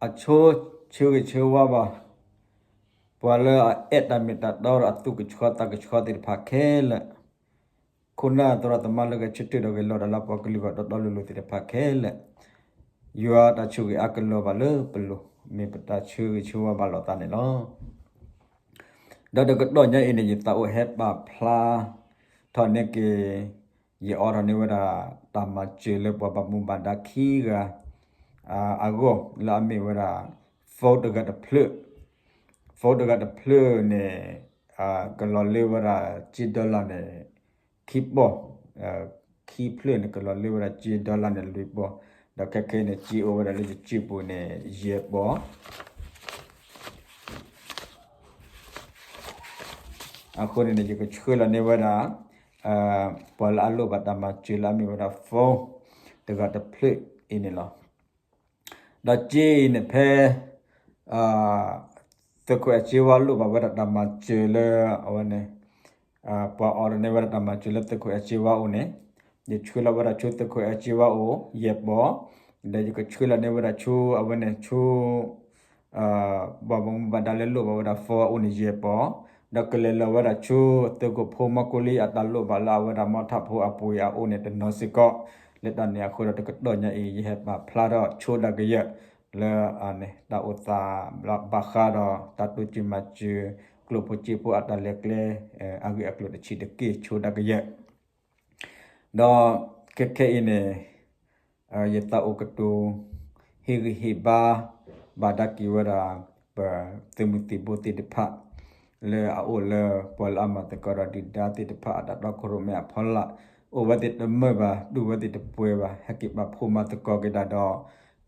အဆိဆၢဂ့ၤဆၢဝါဘၣ် ပှၤလၢအအဲၣ်တၢ်မ့ၢ်တၢ်တီဒီးအသူၣ်ကဆှီသးကဆှီသ့ၣ်တဖၣ်ခဲလၢာ်, ခိၣ်နၢ်သရၣ်သမါလၢဂဲၤဆၢထၢၣ်ဒီးဂဲၤလိာ်တၢ်လၢပှၤကလုာ်ဂီၢ်တီတီလိၤလိၤသ့ၣ်တဖၣ်ခဲလၢာ်, ယွၤတၢ်ဆိၣ်ဂ့ၤအါကလီၤဘၣ်လၢပလိၤ မ့ၢ်ပတၢ်ဆၢဂ့ၤဆၢဝါဘၣ်လိာ်သးန့ၣ်လီၤ. ဒီးတကတီၢ်ညါအံၤန့ၣ် ယသးအိၣ်ဟဲပာ်ဖျါထီၣ်န့ၢ်က့ၤ ယအိးထီၣ်န့ၢ်ဝဲဒၣ် တၢ်မၤစၢၤလၢပှၤဘၣ်မူဘၣ်ဒါခံဂၤ အဂီၢ် လၢအမ့ၢ်ဝဲဒၣ် phone တဂၤတဖျၢၣ်, phone တဂၤတဖျၢၣ်န့ၣ် ကလီၤလၢဝဲဒၣ် ကၠ့ dollar န့ၣ် ခံပီၢ်, ခံဖျၢၣ်န့ၣ် ကလီၤလၢဝဲဒၣ် ကၠ့ dollar န့ၣ် လွံၢ်ပီၢ်, ဒီးခဲခဲအံၤန့ၣ် ကၠ့အိၣ်ဝဲဒၣ်လၢယစုပူၤန့ၣ် ယဲၢ်ပီၢ် အဃိန့ၣ်န့ၣ် ယကဆှၢလီၤန့ၢ်ဝဲဒၣ် ပှၤလၢအလိၣ်ဘၣ်တၢ်မၤစၢၤလၢအမ့ၢ်ဝဲဒၣ် phone တဂၤတဖျၢၣ်အံၤန့ၣ်လီၤ. ဒီးကၠ့အံၤန့ၣ်ဖဲ သုးခိၣ်အဲၣ်စ့ဝါလိၣ်ဘၣ်ဝဲဒၣ်တၢ်မၤစၢၤလၢအဝဲန့ၣ် ပှၤအိးထီၣ်န့ၢ်ဝဲဒၣ်တၢ်မၤစၢၤလၢသုးခိၣ်အဲၣ်စ့ဝါအအိၣ်န့ၣ် ယဆှၢလီၤဝဲဒၣ်ဆူသုးခိၣ်အဲၣ်စ့ဝါအအိၣ် ယဲၢ်ပီၢ်, ဒီးယကဆှၢလီၤန့ၢ်ဝဲဒၣ်ဆူအဝဲန့ၣ်ဆူ ဘၣ်မူဘၣ်ဒါလၢလိၣ်ဘၣ်ဝဲဒၣ် phone အအိၣ်န့ၣ် ယဲၢ်ပီၢ်, ဒီးကလဲၤလီၤဝဲဒၣ်ဆူ သုးခိၣ်ဖိမီၢ်ကိလံအတၢ်လိၣ်ဘၣ်လၢအဝဲဒၣ်မီထးဖိအပှ့ၤအအိၣ်န့ၣ်တနီၤစ့ၢ်ကီး, လၢတၢ်န့ၣ်အဃိဒီးတကတီၢ်ညါအံၤ ယဟဲပာ်ဖျါထီၣ်ဆိဒၣ်ကယဲၢ် လၢ တၢ်အိၣ်သးဘၣ်ဃးဒီးတၢ်တိစၢၤမၤစၢၤ ကျိၣ်ဖိစ့ဖိအတၢ်လဲၤကျဲ အဂ့ၢ်အကျိၤတဆံးတက့ၢ်ဆိဒၣ်ကယဲၢ် ဒီးခဲခဲအံၤန့ၣ် ယသးအိၣ်ကတိၤ ဟ့ၣ်ဂံၢ်ဟ့ၣ်ဘါ ဘၣ်ဒါက့ၤဝဲဒၣ် ပသုးမုၢ်သံၣ်ဘိသ့ၣ်တဖၣ် လၢအအိၣ်လၢပှၤလၢအမၤသကိးဒီးဒုၣ်ဒါသ့ၣ်တဖၣ်အတၢ်တီခိၣ်ရိၣ်မဲအဖီလာ်, အိၣ်ဝဲသ့ၣ်တမုာ်ဘၣ် တူၢ်ဝဲသ့ၣ်တပှဲၤဘၣ် ဟဲက့ၤပာ်ဖှိၣ်မၤသကိးက့ၤဒၣ်ဒီး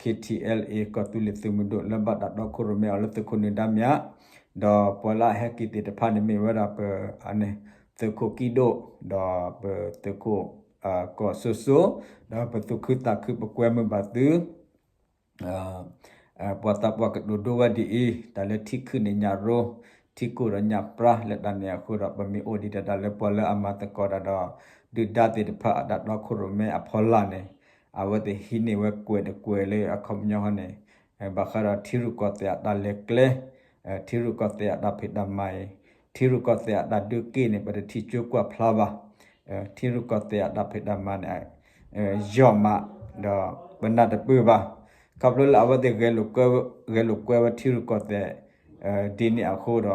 KTLA ကီၢ်သူလ့ၤသုးမုၢ်ဒိၣ်လၢဘၣ်တၢ်တီခိၣ်ရိၣ်မဲအီၤလၢသုးခိၣ်နၢၤဒါမၠး, ဒီးပှၤလၢအဟဲက့ၤသ့ၣ်တဖၣ်န့ၣ်မ့ၢ်ဝဲဒၣ်ပ သုးခိၣ်ကံၣ်ဒိၣ် ဒီးပသုးခိၣ် ကီၢ်စိစိ, ဒီးပသူၣ်ခုသးခုပကွဲမုာ်ဘၣ်သု ပှၤသးပှၢ်ကတိၤဒိဝဲဒ်အံၤ, တၢ်လၢထံခုၣ်န့ၣ်ညၣ်ရိ, ထံကိၢ်ဒီးညၣ်ပြါလၢတၢ်န့ၣ်အဃိဒီး ပမ့ၢ်အိၣ်ဒံးတၢ်လၢပှၤလၢအမၤသကိးတၢ်ဒီး ဒုၣ်ဒါသ့ၣ်တဖၣ်အတၢ်တီခိၣ်ရိၣ်မဲအဖီလာ်န့ၣ်, အဝဲသ့ၣ်ဟံးန့ၢ်ဝဲကွဲးတကွဲးလၢအခီပညီဟီန့ၣ်, ဘၣ်ဃးဒီးထံရူၢ်ကီၢ်သဲးအတၢ်လဲၤကျဲ, ထံရူၢ်ကီၢ်သဲးအတၢ်ဖံးတၢ်မၤအံၤ, ထံရူၢ်ကီၢ်သဲးအတၢ်ဒုးက့ၣ်န့ၣ် ပတထံၣ်ကၠိကွၢ်ဖျါဘၣ်, ထံရူၢ်ကီၢ်သဲးအတၢ်ဖံးတၢ်မၤန့ၣ် ယီၢ်မး, ဒီးပနၢ်တပၢၢ်ဘၣ်, ခီဖျိလၢအဝဲသ့ၣ် ဂဲၤလိာ်ကွဲဝဲထံရူၢ်ကီၢ်သဲး ဒ်န့ၣ်အဃိဒီး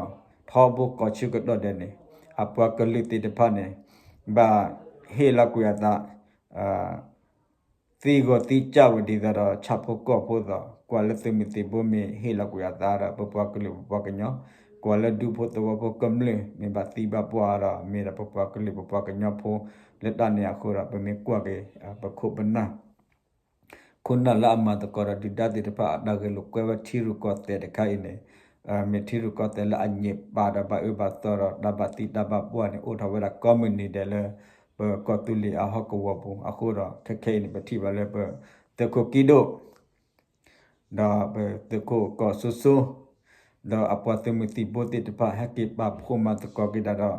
ထီဘိကိးဆၢကတီၢ်ဒဲးန့ၣ် အပှၤကလုာ်သ့ၣ်တဖၣ်န့ၣ် ဘၣ်ဟ့ၣ်လီၤကွံာ်အသး သံဂီၤသံကၢ်ဝဲဒ်သိးဒီးဆၣ်ဖိကီၢ်ဖိသိး ကွၢ်လၢသုးမုၢ်သံၣ်ဘိမ့ၢ်ဟ့ၣ်လီၤကွံာ်အသးဒီး ပပှၤကလုာ်ပပှၤကညီ, ကွၢ်လၢဒူဖိသဝီဖိကမျၢၢ် မ့ၢ်ဘၣ်သံဘၣ်ပှၢ်ဒီး မ့ၢ်ဒၣ်ပပှၤကလုာ်ပပှၤကညီဖိ, လၢတၢ်န့ၣ်အဃိဒီး ပမ့ၢ်ကွၢ်က့ၤ ပခိၣ်ပနၢ် ခိၣ်နၢ်လၢအမၤသကိးဒီးဒုၣ်ဒါသ့ၣ်တဖၣ် အတၢ်ဂဲၤလိာ်ကွဲဝဲထံရူၢ်ကီၢ်သဲးတခါအံၤန့ၣ်, မ့ၢ်ထံရူၢ်ကီၢ်သဲးလၢအညံၣ်ပၢ်ဒီးဘၣ်အၢဘၣ်သီဒီး တၢ်ဘၣ်သံတၢ်ဘၣ်ပှၢ်န့ၣ် အိၣ်ထီၣ်ဝဲဒၣ်ကိးမုၢ်နံၤဒဲးလၢ ပကီၢ်သူလ့ၤအဟီၣ်ကဝီၤပူၤအဃိဒီး ခဲခဲအံၤန့ၣ် ပထံၣ်ဘၣ်လၢပသုးခိၣ်ကံၣ်ဒိၣ် ဒီးပသုးခိၣ်ကီၢ်စိစိ, ဒီးအပှၤသုးမုၢ်သံၣ်ဘိသ့ၣ်တဖၣ် ဟဲက့ၤပာ်ဖှိၣ်မၤသကိးက့ၤဒၣ်ဒီး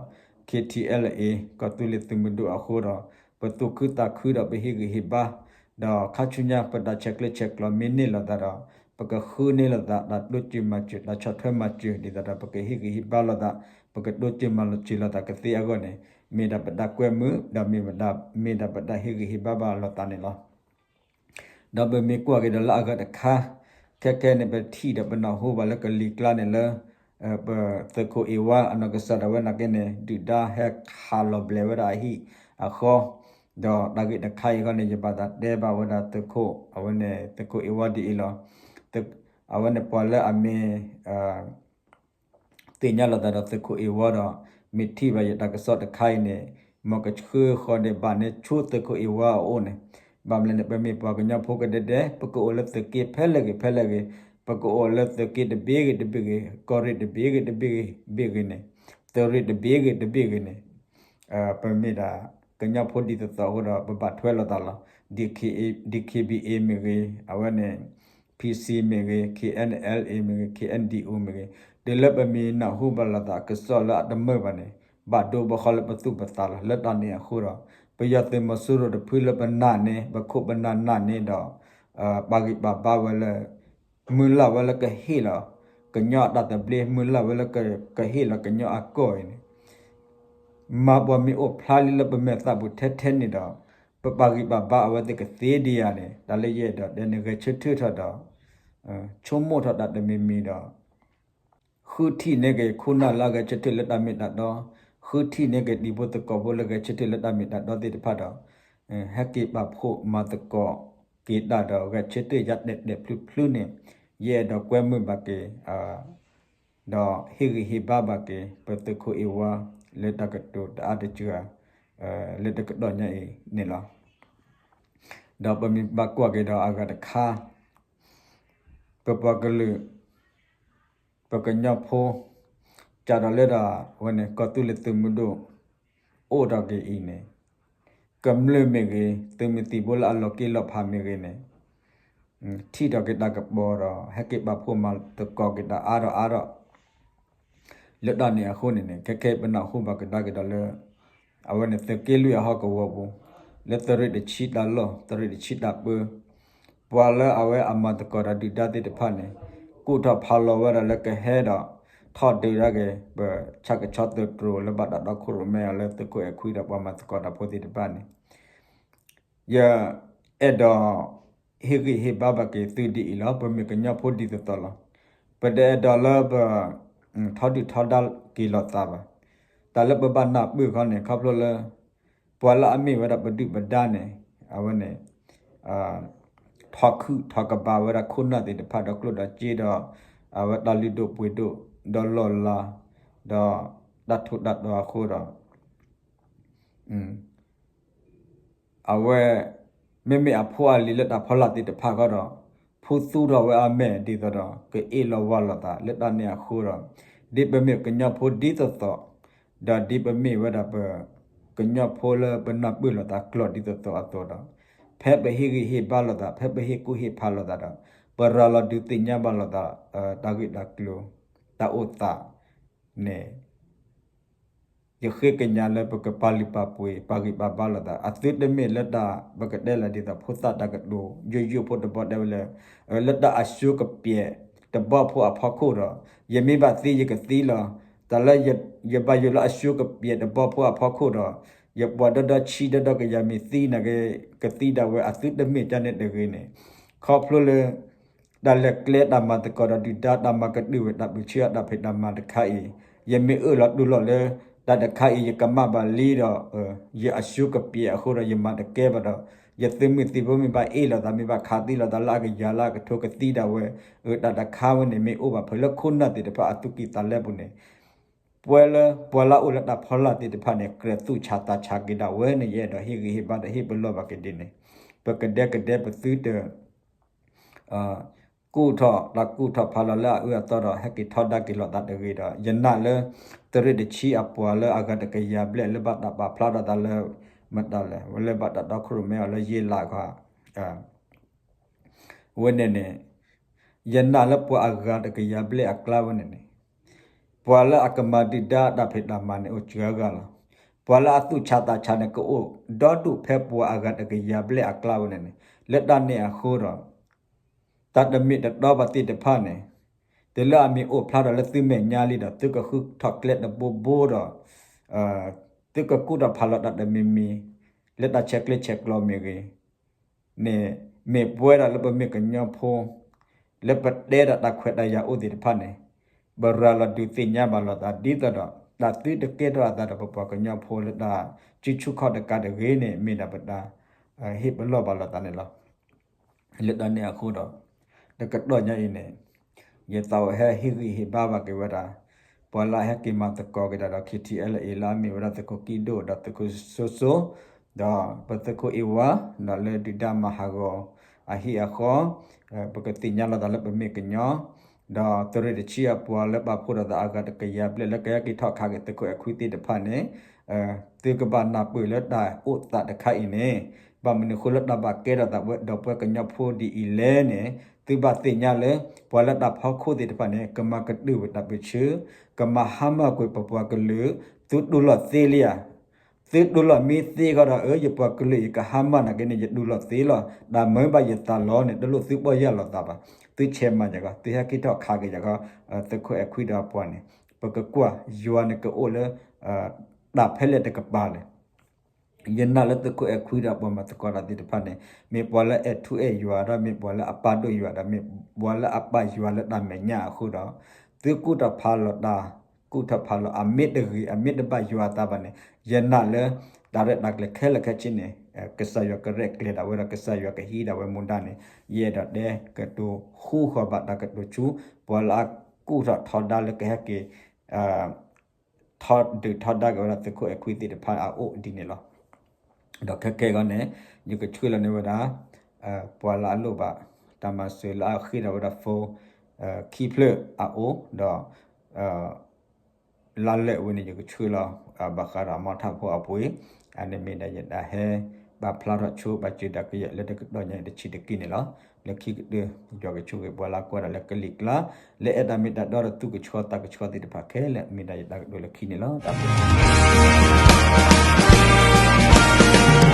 KTLA ကီၢ်သူလ့ၤသုးမုၢ်ဒိၣ်အဃိဒီး ပသူၣ်ခုသးခုဒီးပဟ့ၣ်ဂံၢ်ဟ့ၣ်ဘါ, ဒီးခါဆူညါပတၢ်ဆဲးကျၢဆဲးကျိးမ့ၢ်န့ၢ်လိာ်သးဒီး ပကဃုန့ၢ်လိာ်သး တၢ်တိစၢၤမၤစၢၤ တၢ်ဆီၣ်ထွဲမၤစၢၤ ဒ်သိးဒီးပကဟ့ၣ်ဂံၢ်ဟ့ၣ်ဘါလိာ်သး, ပကတိစၢၤမၤစၢၤလိာ်သးကသ့အဂီၢ်န့ၣ် မ့ၢ်ဒၣ်ပတၢ်ကွဲမုာ် ဒီးမ့ၢ်ဒၣ်ပတၢ်ဟ့ၣ်ဂံၢ်ဟ့ၣ်ဘါဘၣ်လိာ်သးန့ၣ်လီၤ. ဒီးပမ့ၢ်ကွၢ်က့ၤဒီးလၢအဂၤတခါ, ခဲခဲန့ၣ် ပထံၣ်ဒီးပနၢ်ဟူဘၣ်လၢကလံၤကျါန့ၣ်လၢ ပသုးခိၣ်အ့ဝါအနီၢ်ကစၢ်ဒၣ်ဝဲနာ်က့န့ၣ် ဒုၣ်ဒါဟဲခးလီၤဘျဲးဝဲဒၣ်အဟံၣ်အဃီ, ဒီးတၢ်ဂ့ၢ်တခါအံၤဃီန့ၣ် ယဘၣ်သးတဲဘၣ်ဝဲဒၣ်သုးခိၣ် အဝဲန့ၣ်သုးခိၣ်အ့ဝါဒ်အံၤလီၤ. အဝဲန့ၣ်ပှၤလၢအမ့ၢ် သ့ၣ်ညါလိာ်သးဒီးသုးခိၣ်အ့ဝါဒီး မ့ၢ်ထံၣ်ဘၣ်ယတၢ်ကစီၣ်တခါအံၤန့ၣ် မ်ကဆှၢဃီၤဒဲးဘၣ်န့ၣ်ဆူသုးခိၣ်အ့ဝါအအိၣ်န့ၣ်, ဘၣ်မနုၤလဲၣ်န့ၣ် ပမ့ၢ်ပှၤကညီဖိကဒဲဒဲ ပကအိၣ်လၢသုးက့ဖဲလဲၣ်ဂ့ၤဖဲလဲၣ်ဂ့ၤ, ပကအိၣ်လၢသုးက့တဘ့ၣ်ဂ့ၤတဘ့ၣ်ဂ့ၤ, ကီၢ်ရ့ၣ်တဘ့ၣ်ဂ့ၤတဘ့ၣ်ဂ့ၤ, ဘ့ၣ်ဂ့ၤန့ၣ်, သုးရ့ၣ်တဘ့ၣ်ဂ့ၤတဘ့ၣ်ဂ့ၤန့ၣ် ပမ့ၢ်ဒၣ်ကညီဖိဒ်သိးသိးအဃိဒီး ပဘၣ်ထွဲလိာ်သးလီၤ. DKBA မ့ၢ်ဂ့ၤ, အဝဲန့ၣ် PC မ့ၢ်ဂ့ၤ, KNLA မ့ၢ်ဂ့ၤ, KNDO မ့ၢ်ဂ့ၤ, တုၤလၢပမ့ၢ်နၢ်ဟူဘၣ်လိာ်သးကစီၣ်လၢအတမုာ်ဘၣ်န့ၣ် ဘၣ်ဒိဘၣ်ဃီလၢပသူၣ်ပသးလီၤ. လၢတၢ်န့ၣ်အဃိဒီး ပယီၤသုးမီၤစိရိၤတဖုလၢပနာ်န့ၢ် ပခိၣ်ပနၢ်နာ်န့ၢ်ဒီး ပာ်ဂံၢ်ပာ်ဘါဝဲလၢ မုၢ်လၢ်ဝဲလၢကဟ့ၣ်လီၤ ကညီအတၢ်သဘျ့ မုၢ်လၢ်ဝဲလၢကဟ့ၣ်လီၤကညီအကီၢ်အံၤန့ၣ် မၤပှၤမ့ၢ်အိၣ်ဖျါလံလၢပမဲာ်သးပူၤထဲထဲန့ၣ်ဒီး ပပာ်ဂံၢ်ပာ်ဘါအဝဲသ့ၣ်ကသ့ဒံးဧါန့ၣ် တၢ်လၢယအဲၣ်ဒိးတဲန့ၣ် ဂဲၤဆၢထၢၣ်ထီၣ်ဒီး ဆိကမိၣ်ထီၣ်တၢ်တမံၤမံၤဒီး ဃုထံၣ်န့ၢ်က့ၤ ခိၣ်နၢ်လၢအဂဲၤဆၢထၢၣ်လၢတၢ်မ့ၢ်တၢ်တီ, ဃုထံၣ်န့ၢ်က့ၤ တံၤဖိသကိးဖိလၢဂဲၤဆၢထၢၣ်လၢတၢ်မ့ၢ်တၢ်တီသ့ၣ်တဖၣ်ဒီး ဟဲက့ၤပာ်ဖှိၣ်မၤသကိးက့ၤတၢ်ဒီး ဂဲၤဆၢထၢၣ်ယါတဲာ်တဲာ်ဖျုးဖျုးန့ၣ် ယအဲၣ်ဒိးကွဲမုာ်ဘၣ်က့ၤ ဒီးဟ့ၣ်ဂံၢ်ဟ့ၣ်ဘါဘၣ်က့ၤ ပသုးခိၣ်အ့ဝါ လၢတၢ်ကတိၤတအါတစှၤ လၢတကတီၢ်ညါအံၤန့ၣ်လီၤ. ဒီးပမ့ၢ်ဘၣ်ကွၢ်က့ၤဒီးအဂၤတခါ ပပှၤကလုာ် ပကညီဖိ စးထီၣ်လၢဒၣ်ဝဲန့ၣ် ကီၢ်သူလ့ၤသုးမုၢ်ဒိၣ် အိၣ်ထီၣ်က့ၤအံၤန့ၣ် ကမျၢၢ်မ့ၢ်ဂ့ၤ သုးမုၢ်သံၣ်ဘိလၢအလီၤက့ၤလီၤဖးမ့ၢ်ဂ့ၤန့ၣ် ထံၣ်ထီၣ်က့ၤတၢ်ကပီၤဒီး ဟဲက့ၤပာ်ဖှိၣ်မၤသကိးက့ၤတၢ်အါထီၣ်အါထီၣ် လၢတၢ်န့ၣ်အဃိန့ၣ်န့ၣ် ခဲခဲအံၤပနၢ်ဟူဘၣ်ကဒါက့ၤဒီးလၢ အဝဲန့ၣ်သုးက့လွံၢ်အဟီၣ်ကဝီၤပူၤ လၢသုးရ့ၣ်တဆံတၢ်လီၢ် သုးရ့ၣ်တဆံတၢ်ပၢ ပှၤလၢအဝဲအမၤသကိးဒီးဒုၣ်ဒါသ့ၣ်တဖၣ်န့ၣ် ကူၣ်ထီၣ်ဖးလီၤဝဲဒၣ်လၢကဟဲဒီး ထီၣ်ဒုးဒၣ်က့ၤ ပဆၣ်ကဆီသုးတြိၤလၢဘၣ်တၢ်တီခိၣ်ရိၣ်မဲအီၤလၢသုးခိၣ်အဲၣ်ခွံဒီးပှၤမၤသကိးတၢ်ဖိသ့ၣ်တဖၣ်န့ၣ် ယအဲၣ်ဒိး ဟ့ၣ်ဂံၢ်ဟ့ၣ်ဘါဘၣ်က့ၤသုဒ်အံၤလီၤ. ပမ့ၢ်ကညီဖိဒ်သိးသိးလီၤ. ပတအဲၣ်ဒိးလၢပ ထီဒုၣ်ထီဒါက့ၤလိာ်သးဘၣ်. တၢ်လၢပဘၣ်နၢ်ပၢၢ်ခီန့ၣ် ခီဖျိလၢ ပှၤလၢအမ့ၢ်ဝဲဒၣ်ပဒုၣ်ပဒါန့ၣ် အဝဲန့ၣ် ထီခုၣ်ထီကဘၣ်ဝဲဒၣ်ခိၣ်နၢ်သ့ၣ်တဖၣ်ဒီးကျိၣ်ဒီးစ့ဒီး အဝဲတၢ်လုၢ်ဒိၣ်ပှ့ၤဒိၣ် ဒီးလီၢ်လၤ ဒီးတၢ်ထူးတၢ်တီၤအဃိဒီး အဝဲ မ့မ့ၢ်အဖိအလံၤလၢတၢ်ဖီလာ်သ့ၣ်တဖၣ်ဃီဒီး ဖူသူထီၣ်ဝဲအမဲာ်ဒ်သိးဒီး ကအ့ၣ်လိာ်ဝါလိာ်သးလၢတၢ်န့ၣ်အဃိဒီး ဒ်ပမ့ၢ်ကညီဖိဒ်သိးသိး ဒီးဒ်ပမ့ၢ်ဝဲဒၣ်ပ ကညီဖိလၢပနၢ်ပၢၢ်လိာ်သးကျိာ်ဒ်သိးသိးအသိးဒီး ဖဲပဟ့ၣ်ဂံၢ်ဟ့ၣ်ဘါလိာ်သး ဖဲပဟ့ၣ်ကူၣ်ဟ့ၣ်ဖးလိာ်သးဒီး ပရၤလီၤဒုးသ့ၣ်ညါဘၣ်လိာ်သး တၢ်ဂ့ၢ်တၢ်ကျိၤ တၢ်အိၣ်သးန့ၣ် ယဃ့ကညးလၢပကပာ်လုၢ်ပာ်ပှ့ၤ ပာ်ဂံၢ်ပာ်ဘါလိာ်သး အသုတမ့ၢ်လၢတၢ် ပကတဲလၢဒ်သိးဖိသၣ်တၢ်ကတိၤ ယိယိဖိတဘီတဲဝဲလၢ လၢတၢ်အစိကပျဲးတဘီဖိအဖီခိၣ်ဒီး ယမ့ၢ်ဘၣ်သံယကသံလီၤ. တၢ်လၢယဘၣ်ယိၣ်လၢအစိကပျဲးတဘီဖိအဖီခိၣ်ဒီး ယပှၤဒီဒီဆံဒီဒီကယၤမ့ၢ်သံန့ၣ်က့ ကသံဒၣ်ဝဲအသုတမ့ၢ်တၢ်န့ၣ်တဂ့ၤန့ၣ် ခီဖျိလၢ တၢ်လဲၤကျဲတၢ်မၤသကိးဒီးဒုၣ်ဒါ တၢ်မၤကတၢၢ်ဝဲတၢ်ပၢဆှၢအတၢ်ဖံးတၢ်မၤတခါအံၤ ယမ့ၢ်အၢၣ်လီၤတူၢ်လိာ်လၢ တၢ်တခါအံၤ ယကမၣ်ဘၣ်လံဒီး ယအစိကပျဲးအဃိဒီး ယမၤတကဲဘၣ်ဒီး ယသုးမုၢ်သံၣ်ဘိမ့ၢ်ဘၣ်အ့ၣ်လိာ်သး မ့ၢ်ဘၣ်ခးသံလိာ်သးလၢအကယၤလၢအကထိကသံဒၣ်ဝဲ တၢ်တခါဝဲန့ၣ် မ့ၢ်အိၣ်ဘၣ်ဖဲလၢခိၣ်နၢ်သ့ၣ်တဖၣ်အသူၣ်ကံၢ်သးလဲပူၤန့ၣ် ပှၤလၢ ပှၤလၢအအိၣ်လၢတၢ်ဖီလာ်သ့ၣ်တဖၣ်န့ၣ် ကြၢးသူၣ်ဆးသးဆးက့ၤဒၣ်ဝဲန့ၣ် ယအဲၣ်ဒိးဟ့ၣ်ဂံၢ်ဟ့ၣ်ဘါဒီးဟ့ၣ်ပလီၢ်ဘၣ်က့ၤဒ်န့ၣ် ပကဒဲကဒဲပသုတ ကူၣ်ထီၣ်တၢ်ကူၣ်ထီၣ်ဖးလီၤလၢအအၢအသီဒီး ဟဲက့ၤထီဒါက့ၤလိာ်သးတဂ့ၤဒီး ယနာ်လၢ သုးရ့ၣ်တဆံအပှၤလၢအဂၤတကယၤဘျဲၣ်လၢဘၣ်တၢ်ပာ်ဖျါထီၣ်သးလၢ မတၤလဲၣ် ဝဲလၢဘၣ်တၢ်တီခိၣ်ရိၣ်မဲအီၤလၢယ့လးခီ ဝဲန့ၣ်န့ၣ် ယနာ်လၢပှၤအဂၤတကယၤဘျဲၣ်အကျါဝဲန့ၣ်န့ၣ် ပှၤလၢအကမၤဒုၣ်ဒါတၢ်ဖံးတၢ်မၤန့ၣ် အိၣ်စှၤဂၤလီၤ. ပှၤလၢအသူၣ်ဆးသးဆးန့ၣ် ကအိၣ်ဒီဒူၣ်ဖဲပှၤအဂၤတကယၤဘျဲၣ်အကျါဝဲန့ၣ်န့ၣ် လၢတၢ်န့ၣ်အဃိဒီး တၢ်တမ့ၢ်တတီဘၣ်သ့ၣ်တဖၣ်န့ၣ် တုၤလၢအမ့ၢ်အိၣ်ဖျါထီၣ်လၢသုမဲာ်ညါလံဒီး သုကဃုထီၣ်ကျဲတဘိဘိဒီး သုကကူၣ်ထီၣ်ဖးလီၤတၢ်တမံၤမံၤ လၢတၢ်ဆဲးကျၢဆဲးကျိးမ့ၢ်ဂ့ၤ န့ၣ် မ့ၢ်ပဝဲဒၣ်လၢပမ့ၢ်ကညီဖိ လၢပတဲဒၣ်တၢ်ခွဲးတၢ်ယာ်အိၣ်သ့ၣ်တဖၣ်န့ၣ် ပရၤလီၤဒုးသ့ၣ်ညါဘၣ်လိာ်သးဒ်သိးဒီး တၢ်သုတကဲထီၣ်အသးဒီးပပှၤကညီဖိလၢတၢ်စုဆူၣ်ခီၣ်တကးတဂ့ၤန့ၣ် မ့ၢ်ဒၣ်ပတၢ် ဟ့ၣ်ပလီၢ်ဘၣ်လိာ်သးန့ၣ်လီၤ. လၢတၢ်န့ၣ်အဃိဒီး တကတီၢ်ညါအံၤန့ၣ် ယသးအိၣ်ဟဲဟ့ၣ်ဂံၢ်ဟ့ၣ်ဘါဘၣ်က့ၤဝဲဒၣ် ပှၤလၢအဟဲက့ၤမၤသကိးက့ၤတၢ်ဒီး KTLA လၢအမ့ၢ်ဝဲဒၣ်သုးခိၣ်ကံၣ်ဒိၣ်ဒီးသုးခိၣ်စိစိ ဒီးပသုးခိၣ်အ့ဝါ ဒီးလၢဒုၣ်ဒါမၤဟးဂီၤအဟံၣ်အဃီ ပကသ့ၣ်ညါလိာ်သးလၢပမ့ၢ်ကညီ ဒီးသုးရ့ၣ်တဆံအပှၤလၢပာ်ဖှိၣ်ဒီးသးအဂၤတကယၤဘျဲၣ်လၢကဟဲက့ၤထီၣ်ခးက့ၤသုးခိၣ်အဲၣ်ခွံသ့ၣ်တဖၣ်န့ၣ် သုကဘၣ်နၢ်ပၢၢ်လၢတၢ်အိၣ်သးတခါအံၤန့ၣ် ဘၣ်မနုၤအဃိလၢတၢ်ဘၣ်ကဲထီၣ်သးဝဲဒီးပှၤကညီဖိဒ်အံၤလဲၣ်န့ၣ် သုဘၣ်သ့ၣ်ညါလၢ ပှၤလၢတၢ်ဖီခိၣ်သ့ၣ်တဖၣ်န့ၣ် ကမၤကတၢၢ်ဝဲတၢ်ပၢဆှၢ ကမၤဟါမၢ်ကွံာ်ပပှၤကလုာ် သုတူၢ်လိာ်သ့လံဧါ သုဒူလီၤမ့ၢ်သ့ဃီဒီး အၢ ယပှၤကလုာ်အံၤကဟါမၢ်နာ်က့န့ၣ် ယဒူလီၤသ့လီၤ. တၢ်မၢဘၣ်ယသးလီၤန့ၣ် တလိၣ်သုပီၢ်ယၢ်လီၤသးဘၣ်. သုဆဲးမၤယၤကီး သုဟဲက့ၤထီၣ်ခးက့ၤယၤကီး သုးခိၣ်အဲၣ်ခွံဒီးအပှၤန့ၣ် ပကကွၢ်ယွၤန့ၣ်ကအိၣ်လၢ တၢ်ဖဲလဲၣ်တကပၤလဲၣ်. ယနာ်လၢသုးခိၣ်အဲၣ်ခွံဒီးအပှၤမၤသကိးတၢ်သ့ၣ်တဖၣ်န့ၣ် မ့ၢ်ပှၤလၢအဲၣ်ထူအဲၣ်ယွၤဒီး မ့ၢ်ပှၤလၢအပာ်ဒိၣ်ယွၤဒီး မ့ၢ်ပှၤလၢအပာ်ယွၤလၢတၢ်မဲာ်ညါအဃိဒီး သုကူၣ်ထီၣ်ဖးလီၤတၢ် ကူၣ်ထီၣ်ဖးလီၤ အမ့ၢ်တဂ့ၤ အမ့ၢ်တဘၣ်ယွၤအသးဘၣ်န့ၣ် ယနာ်လၢ တၢ်ရဲၣ်တၢ်ကျဲၤခဲလၢာ်ခဲဆ့န့ၣ် ကစၢ်ယွၤကရဲၣ်ကျဲၤဒၣ်ဝဲဒီး ကစၢ်ယွၤကဟံးဒၣ်ဝဲမူဒါန့ၣ် ယအဲၣ်ဒိးတဲကတိၤဃူဃီၤဘၣ်တၢ်ကတိၤဆူ ပှၤလၢအကူၣ်ထီၣ်ထီဒါလၢကဟဲက့ၤ ထီဒုၣ်ထီဒါက့ၤဝဲဒၣ်သုးခိၣ်အဲၣ်ခွံသ့ၣ်တဖၣ်အအိၣ်ဒ်န့ၣ်လီၤ. ဒီးခဲကဲအဂီၢ်န့ၣ် ယကဆှၢလီၤန့ၢ်ဝဲဒၣ် ပှၤလၢအလိၣ်ဘၣ် တၢ်မၤစၢၤလၢအဃ့ဒၣ်ဝဲဒၣ် phone ခံဖျၢၣ်အအိၣ်ဒီး လါလၢာ်ဝဲန့ၣ် ယကဆှၢလီၤ ဘၣ်ဃးဒီးအမီထၣ်ဖိအပှ့ၤ အန့ၣ်မ့ၢ်ဒၣ်ယတၢ်ဟဲပာ်ဖျါထီၣ်ဆိ ဘၣ်စၢၤတၢ်ကယဲၢ်လၢတကတီၢ်ညါအံၤတဆံးတက့ၢ်န့ၣ်လီၤ. လၢခံကတၢၢ် ယွၤကဆိၣ်ဂ့ၤပှၤလၢကွၢ်တၢ်လၢကလံၤကျါ လၢအဲၣ်တၢ်မ့ၢ်တၢ်တီဒီးသူၣ်ကဆှီသးကဆှီသ့ၣ်တဖၣ်ခဲလၢာ် မ့ၢ်ဒၣ်ယတၢ်ကတိၤလၢခံန့ၣ်လီၤ. တၢ်ဘျုး